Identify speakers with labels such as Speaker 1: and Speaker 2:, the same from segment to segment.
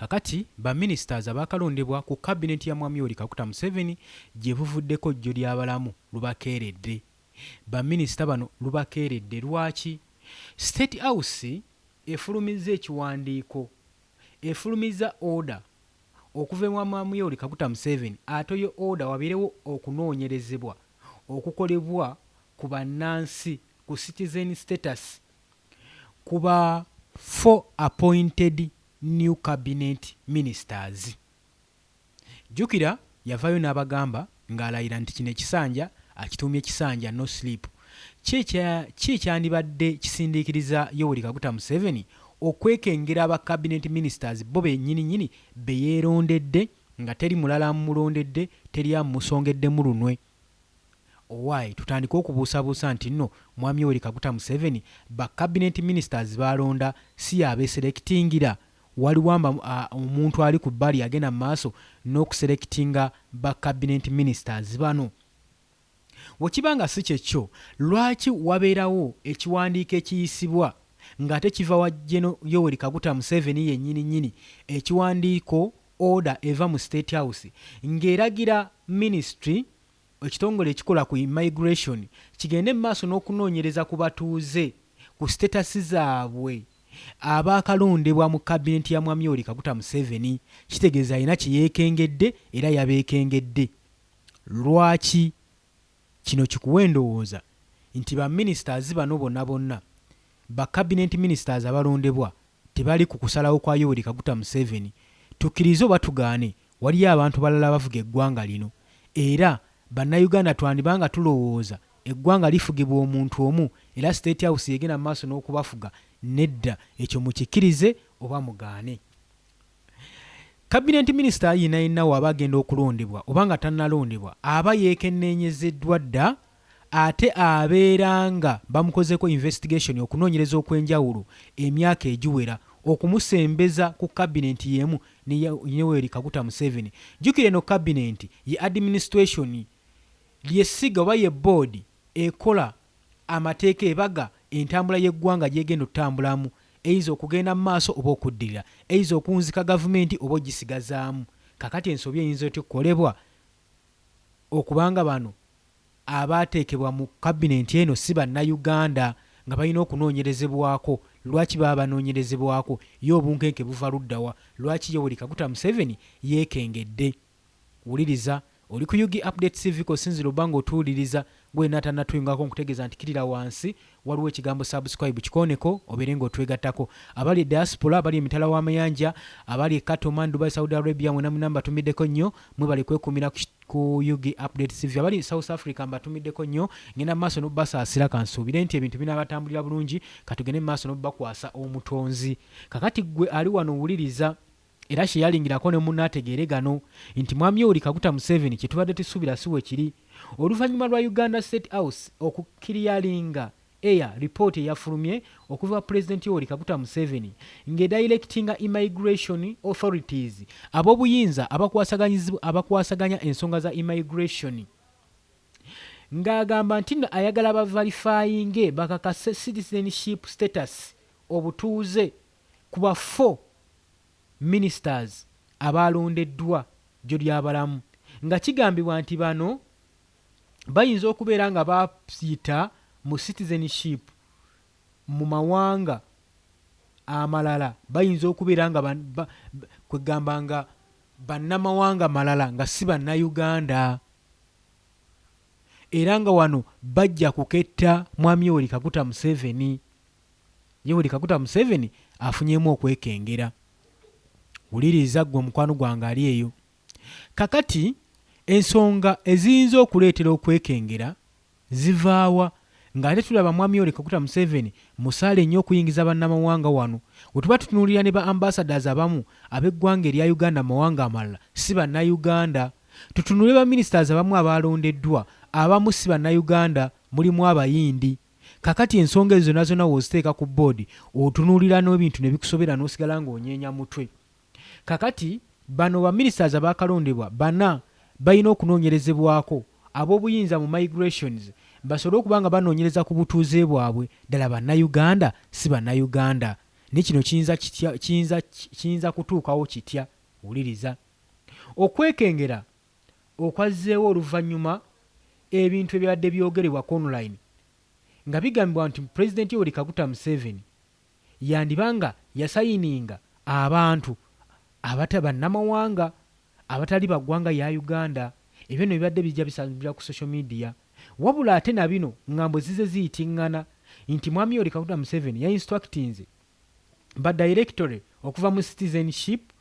Speaker 1: Kakati ba ministers abaakalondebwa ku cabinet ya Mwami Yoweri Kaguta Museveni gye buvuddeko jjo ly'abalamu lubakeeredde. Ba minisita bano lubakeeredde. Lwaki? State House efulumizza ekiwandiiko, efulumizza order okuva ewa Mwami Yoweri Kaguta Museveni atoye order wabeerewo okunoonyerezebwa okukolebwa ku bannansi ku citizen status ku ba four appointed new cabinet ministers. Jjukira yavaayo n'abagamba ng'alayira nti kino ekisanja akituumye kisanja no sleep. Ki ki ekyandibadde kisindiikiriza Yoweri Kaguta Museveni okwekengera ba cabinet ministers bo bennyini nnyini be yeerondedde nga teri mulala amulondedde, teri amusongeddemu lunwe? Owaaye tutandike okubuusabuusa nti nno Mwami Yoweri Kaguta Museveni ba cabinet ministers b'alonda si y'abeeselectingira? Waliwo omuntu ali ku bbali agenda mu maaso n'okuselectinga ba cabinet ministers bano? Bwe kiba nga si kyekyo, lwaki wabeerawo ekiwandiiko ekiyisibwa ng'ate kiva wa General Yoweri Kaguta Museveni yennyini nnyini, ekiwandiiko order eva mu State House ng'eragira ministry, ekitongole ekikola ku immigration kigende mu maaso n'okunoonyereza ku batuuze ku status zaabwe abaakalondebwa mu cabinet ya Mwami Yoweri Kaguta Museveni? Kitegeeza alina kye yeekengedde era yabeekengedde. Lwaki? Kino kikuwa endowooza nti ba ministers bano bonna bonna, ba cabinet ministers abalondebwa tebali ku kusalawo kwa Yoweri Kaguta Museveni. Tukkirize oba tugaane, waliyo abantu balala abafuga eggwanga lino era Bannayuganda twandiba nga tulowooza eggwanga lifugibwa omuntu omu era State House y'egenda mu maaso n'okubafuga. Nedda, ekyo mukikkirize oba mugaane. Cabinet minister yenna yenna w'aba agenda okulondebwa oba nga tannalondebwa aba yeekenneenyezeddwa dda ate abeera nga bamukozeeko investigation, okunoonyereza okw'enjawulo emyaka egiwera okumusembeza ku cabinet y'emu ne Yoweri Kaguta Museveni. Jjukira eno cabinet ye administration, ly'essiga oba ye board ekola amateeka ebaga entambula y'eggwanga gy'egenda okutambulamu, eyinza okugenda mu maaso oba okuddirira, eyinza okuwunzika gavumenti oba ogisigazaamu. Kakati ensobi eyinza etya okukolebwa okubanga bano abaateekebwa mu cabinet eno si Bannayuganda nga balina okunoonyerezebwako? Lwaki baba banoonyerezebwako? Ye obunkenke buva ludda wa? Lwaki Yoweri Kaguta Museveni yeekengedde? Wuliriza, oli ku Ug Update TV k'osinziira obba ng'otuwuliriza. Gwe yenna atannatuyungako nkutegeeza nti kkirira wansi waliwo ekigambo subscribe, kikooneko obeere ng'otwegattako. Abali e diaspora, abali emitala w'amayanja, abali e Qatar, Oman, Dubai, Saudi Arabia, mwena mwena mbatumiddeko nnyo. Mwebale kwekuumira ku Ug Update TV. Abali South Africa mbatumiddeko nnyo. Ngenda mu maaso n'okubasaasira, kansuubire nti ebintu binaabatambulira bulungi. Katugende mu maaso n'okubakwasa omutonzi. Kakati ggwe ali wano wuliriza era kyeyalingirako ne munne ategeere gano nti Mwami Yoweri Kaguta Museveni kye tubadde tusuubira si wekiri. Oluvannyuma lwa Uganda State House okukiriyalinga air report eyafulumye okuva wa Pulezidenti Yoweri Kaguta Museveni ng'edirectinga Immigration Authorities, ab'obuyinza abakwasaganya ensonga za immigration, ng'agamba nti nno ayagala bavalifayinge bakakase citizenship status, obutuuze, ku ba four ministers abaalondeddwa Jjolyabalamu nga kigambibwa nti bano bayinza okubeera nga baayita mu citizenship mu mawanga amalala, bayinza okubeera nga kwegamba nga bannamawanga malala nga si Bannayuganda era nga wano bajja kuketta Mwami Yoweri Kaguta Museveni. Yoweri Kaguta Museveni afunyeemu okwekengera. Wuliriza ggwe mukwano gwange ali eyo. Kakati ensonga eziyinza okuleetera okwekengera zivaawa ng'ate tulaba Mwami Yoweri Kaguta Museveni musaale nnyo okuyingiza bannamawanga wano. Wetuba tutunuulira ne ba ambassadors abamu ab'eggwanga erya Uganda mu mawanga amalala si Bannayuganda. Tutunuulire ba ministers abamu abaalondeddwa, abamu si Bannayuganda, mulimu Abayindi. Kakati ensonga ezo zonna zonna w'oziteeka ku board otunuulira n'ebintu ne bikusobera n'osigala ng'onyeenya mutwe. Kakati bano ba ministers abaakalondebwa bana balina okunoonyerezebwako ab'obuyinza mu migrations basobole okuba nga banoonyereza ku butuuze bwabwe ddala Bannayuganda si Bannayuganda. Naye kino kiyinza kitya, kiyinza, kiyinza kutuukawo kitya? Wuliriza. Okwekengera okwazzeewo oluvannyuma ebintu ebibadde byogerebwa ku online nga bigambibwa nti Pulezidenti Yoweri Kaguta Museveni yandiba nga yasayininga abantu abata bannamawanga abatali ba ggwanga lya Uganda. Ebyo nno bibadde bijja bisambibwa ku social media. Wabula ate na bino ngambo zizze ziyitingana nti Mwami Yoweri Kaguta Museveni ya instructinze ba directory okuva mu Citizenship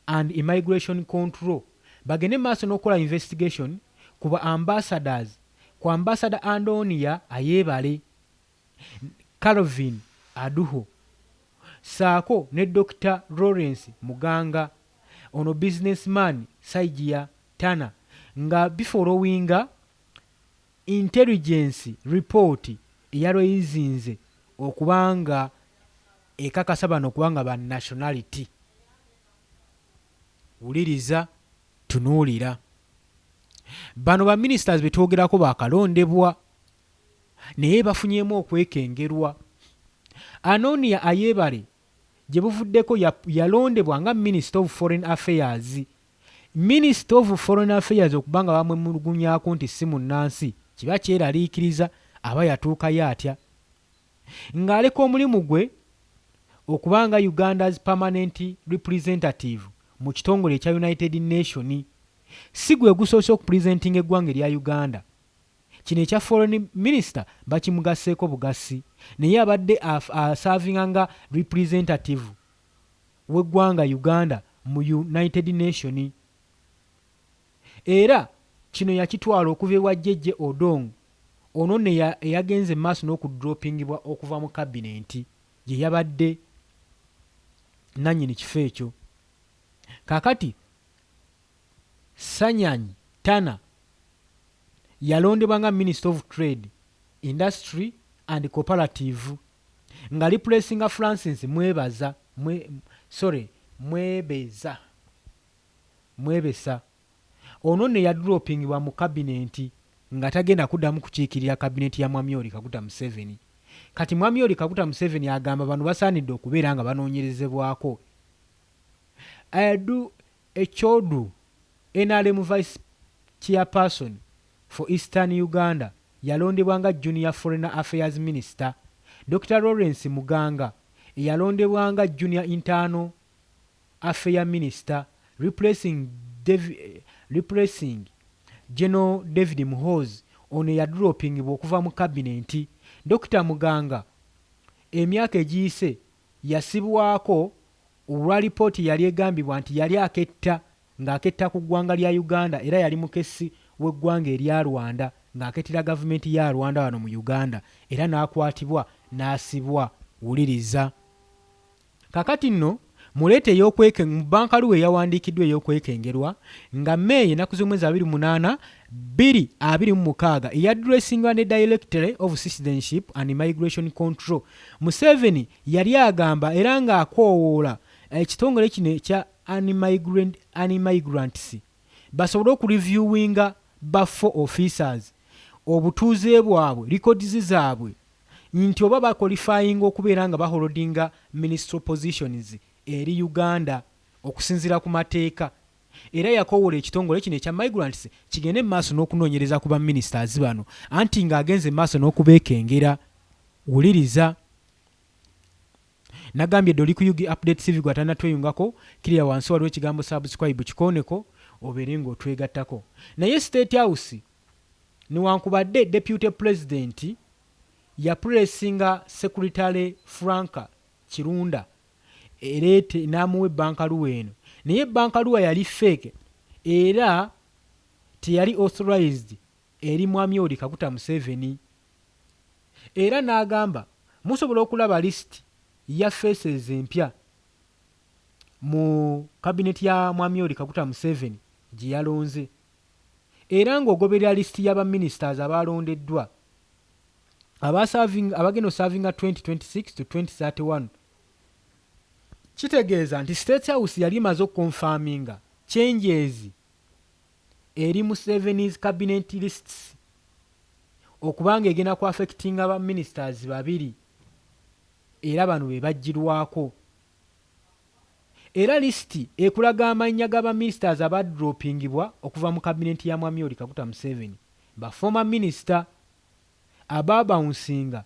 Speaker 1: and Immigration Control bagende mu maaso n'okukola investigation ku ba ambassadors ku Ambassador Andonia Ayebare, Calvin Aduho ssaako ne Dokita Lawrence Muganga ono businessman Saigia Tana nga bifolowinga Intelligence report eyaraisinze okuba nga ekakasa bano okuba nga ba nationality. Wuliriza, tunuulira. Bano ba ministers betwogerako bakalondebwa naye bafunyeemu okwekengerwa. Anonia Ayebare gye buvuddeko yalondebwa nga Minister of Foreign Affairs. Minister of Foreign Affairs okuba nga bamwemulugunyaako nti si munnansi kiba kyeraliikiriza aba yatuukayo atya ng'aleka omulimu gwe okuba nga Uganda's Permanent Representative mu kitongole ekya United Nation. Si gwe gusoose okupresentinga eggwanga erya Uganda. Kino ekya Foreign Minister bakimugasseeko bugassi naye abadde asavinga nga representative w'eggwanga Uganda mu United Nation. Era kino yakitwala okuva ewa Jeje Odong ono nno eyagenze mu maaso n'okudropingibwa okuva mu kabinenti gye yabadde nnannyini kifo ekyo. Kaakati Sanyany Tana yalondebwa nga Minister of Trade, Industry and Cooperative nga replacinga Francis Mwebaza, mwe, sorry, Mwebeza, Mwebesa. Ono nno eyadropingibwa mu kabinenti nga tagenda kuddamu kukiikirira kabinenti ya Mwami Yoweri Kaguta Museveni. Kati Mwami Yoweri Kaguta Museveni agamba bano basaanidde okubeera nga banoonyerezebwako. Edu Echodu, nrm Vice Chairperson for Eastern Uganda yalondebwa nga Junior Foreign Affairs Minister. Dokita Lawrence Muganga eyalondebwa nga Junior Internal Affair Minister replacing replacing General David Muhoozi ono eyadropingibwa okuva mu kabinenti. Dokita Muganga emyaka egiyise yasibwako olwa lipooti eyali egambibwa nti yali aketta ng'aketta ku ggwanga lya Uganda era yali mukessi w'eggwanga erya Rwanda ng'akettera gavumenti ya Rwanda wano mu Uganda era n'akwatibwa n'asibwa. Wuliriza. Kaakati nno, mu leeta ey'okweke, mu bbankaluwa eyawandiikiddwa ey'okwekengerwa, nga May ennaku z'omwezi 28, 2026, eyaddressinga ne Directory of Citizenship and Immigration Control, Museveni yali agamba era ng'akoowoola ekitongole kino ekya Unmigrants basobole okureviewinga ba four officers obutuuze bwabwe, records zaabwe nti oba baqualifyinga okubeera nga baholdinga ministerial positions eri Uganda okusinziira ku mateeka. Era yakoowoola ekitongole kino ekya Migrants kigende mu maaso n'okunoonyereza ku ba ministers bano anti ng'agenze mu maaso n'okubeekengera. Wuliriza. Nagambye dda oli ku Ug Update TV gwe atanatweyungako, kirira wansi waliwo ekigambo subscribe kikooneko obeere ng'otwegattako. Naye State House newankubadde Deputy President yapulesinga Secretary Frank Kirunda ereete n'amuwa ebbankaluwa eno naye ebbankaluwa yali fake era teyali authorized eri Mwami Yoweri Kaguta Museveni. Era n'agamba, Musobola okulaba list ya faces empya mu cabinet ya Mwami Yoweri Kaguta Museveni gye yalonze. Era ng'ogoberera list ya ba ministers abaalondeddwa abagenda osavinga 2026 to 2031, kitegeeza nti State House yali emaze okukonfaminga changes eri Museveni's cabinet lists okuba nga egenda ku affectinga ba ministers babiri. Era bano be baggyirwako. Era lisiti ekulaga amannya ga ba ministers abadropingibwa okuva mu kabinenti ya Mwami Yoweri Kaguta Museveni, ba former minister abaabawunsinga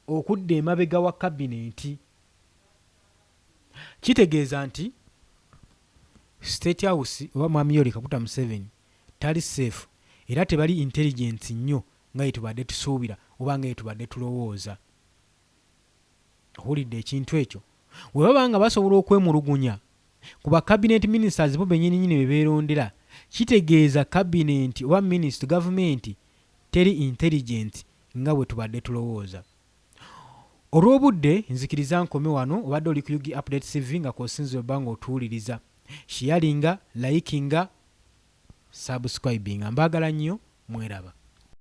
Speaker 1: okudda emabega wa kabinenti. Kitegeeza nti State House oba Mwami Yoweri Kaguta Museveni tali safe era tebali intelligent nnyo nga bwetubadde tusuubira oba nga bwetubadde tulowooza. Owulidde ekintu ekyo? Bwe baba nga basobola okwemulugunya ku ba cabinet ministers bo bennyini nnyini be beerondera, kitegeeza cabinet oba minisitule, gavumenti teri intelligent nga bwe tubadde tulowooza. Olw'obudde nzikiriza nkome wano, obadde oli ku Ug Updates TV nga kw'osinziira obba ng'otuwuliriza. Shiyalinga, layikinga, subscribinga. Mbaagala nnyo, mweraba.